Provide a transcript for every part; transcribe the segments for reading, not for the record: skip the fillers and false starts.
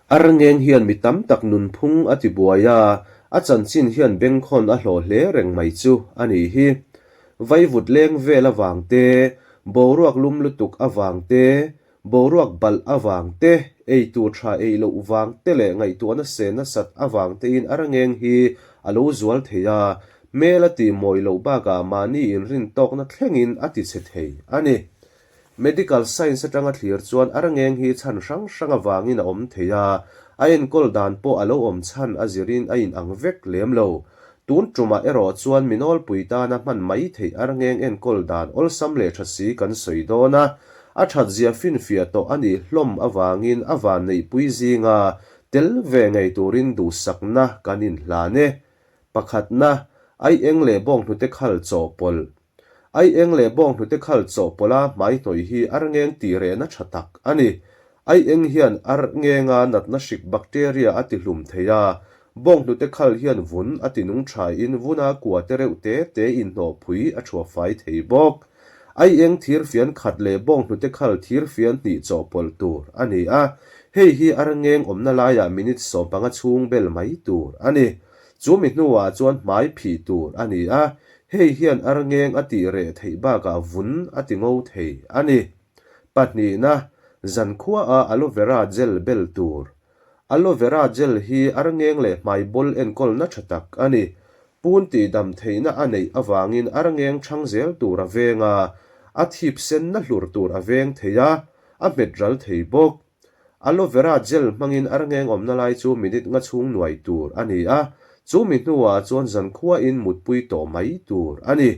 Arngeng hian mi tam tak nunphung a tibuai a, a chanchin hian bengkhawn a hlawh hle reng mai chu a nih hi. Vaivut leng vel avang te, boruak lum lutuk avang te, boruak balh avang te, ei tur tha ei loh vang te leh ngaihtuahna se nasat avang tein arngeng hi a lo zual thei a, hmel a tihmawi loh bakah mahni inrintawkna thlengin a tichhe thei a ni. Medical science atanga thlir chuan arngeng hi chhan hrang hrang avangin a awm thei a, a enkawl dan pawh a lo awm chhan a zirin a inang vek lem lo. Tun tumah erawh chuan mi nawlpui tana hman mai theih arngeng enkawl dan awlsam leh tha si kan sawi dawn a, a thatzia finfiah tawh a nih hlawm avangin a vanneihpui zinga tel ve ngei turin duhsakna kan inhlan e. Pakhatna, Aieng leh bawnghnute khal chawhpawlh. Ai eng leh bawnghnute khal chawhpawlha hmai hnawih hi arngeng tih rehna tha tak a ni. Ai eng hian arngenga natna hrik bacteria a tihlum thei a, bawnghnute khal hian vun a tinung thain vuna kua te reuh te te inhnawhphui a thuah fai thei bawk. Ai eng thirfian khat leh bawnghnute khal thirfian hnih chawhpawlh tur a ni a, hei hi arngeng awmna laiah minute 15 chhung bel mai tur a ni. Chu mi hnuah chuan hmai phih tur a ni a, Hei hian arngeng a tih reh theih bakah vun a ti ngo thei a ni. Pahnihna, zankhuaah aloe vera gel bel tur. Aloe vera gel hi arngeng leh hmai bawl enkawlna tha tak a ni. Pun tihdam theihna a neih avangin arngeng chhang zel tur a veng a, a thip senna hlur tur a veng thei a, a hmet ral thei bawk. Aloe vera gel hmangin arngeng awmna lai chu minute nga chhung nuai tur a ni a, chu mi hnuah chuan zankhuain mutpui tawh mai tur a ni.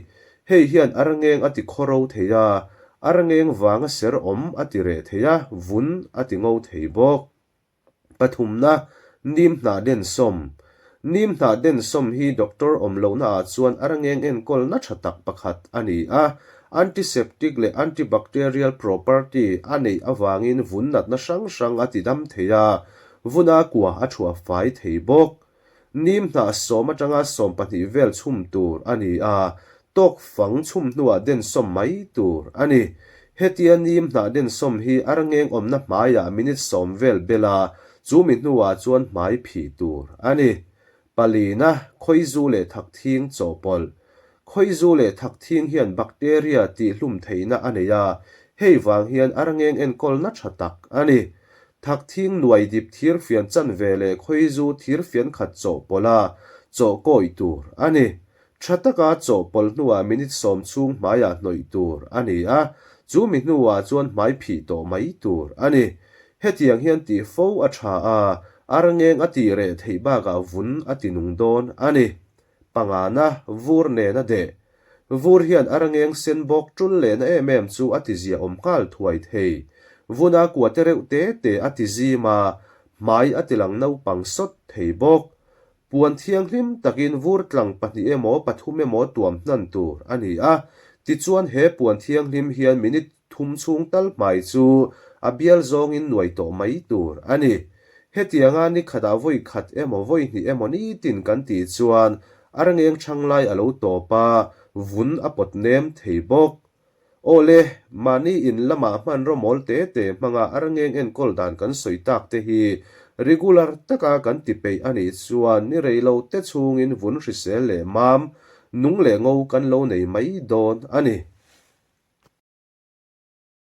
Hei hian arngeng a ti khawro thei a, arngeng vanga ser awm a ti reh thei a, vun a ti ngo thei bawk. Pathumna, Nim hnah densawm. Nim hnah densawm hi doctor awm lohna ah chuan arngeng enkawlna tha tak pakhat a ni a, antiseptic leh antibacterial property a neih avangin vun natna hrang hrang a tidam thei a, vuna kua a thuah fai thei bawk. Nim hnah sawm atanga 12 vel chhum tur a ni a, tawk fang chhum hnuah densawm mai tur a ni. Hetia nim hnah densawm hi arngeng awmna hmaiah minute 10 vel bel a, chu mi hnuah chuan hmai phih tur a ni. Palina, khawizu leh thakthing chawhpawlh. Khawizu leh thakthing hian bacteria tihhlum theihna a nei a, hei vang hian arngeng enkawlna tha tak a ni. Thakthing nuai dip thirfian chanve leh khawizu thirfian khat chawhpawlh a, chawhkawih tur a ni. Tha taka chawhpawlh hnuah minute 10 chhung hmaiah hnawih tur a ni a, chu mi hnuah chuan hmai phih tawh mai tur a ni. Hetiang hian tih fo a tha a, arngeng a tih reh theih bakah vun a ti nung dawn a ni. Pangana, vur nen a deh. Vur hian arngeng sen bawk tul lehna em em chu a ti zia awm nghal thuai thei. Vuna kua te reuh te te a ti zim a, hmai a ti lang naupang sawt thei bawk. Puan thianghlim takin vur tlang pahnih emaw pathum emaw tuam hnan tur a ni a, tichuan he puan thianghlim hian minute thum chhung tal hmai chu a bial zawngin nuai tawh mai tur a ni. Hetianga ni khatah vawi khat emaw vawi hnih emaw nitin kan tih chuan arngeng chhang lai a lo tawp a, vun a pawt nem thei bawk. Awle, mahni in lamah hmanraw mawl te te hmanga arngeng enkawl dan kan sawi tak te hi regular taka kan ti peih a nih chuan ni rei lo te chhungin vun hrisel leh mam, nung leh ngo kan lo nei mai dawn a ni.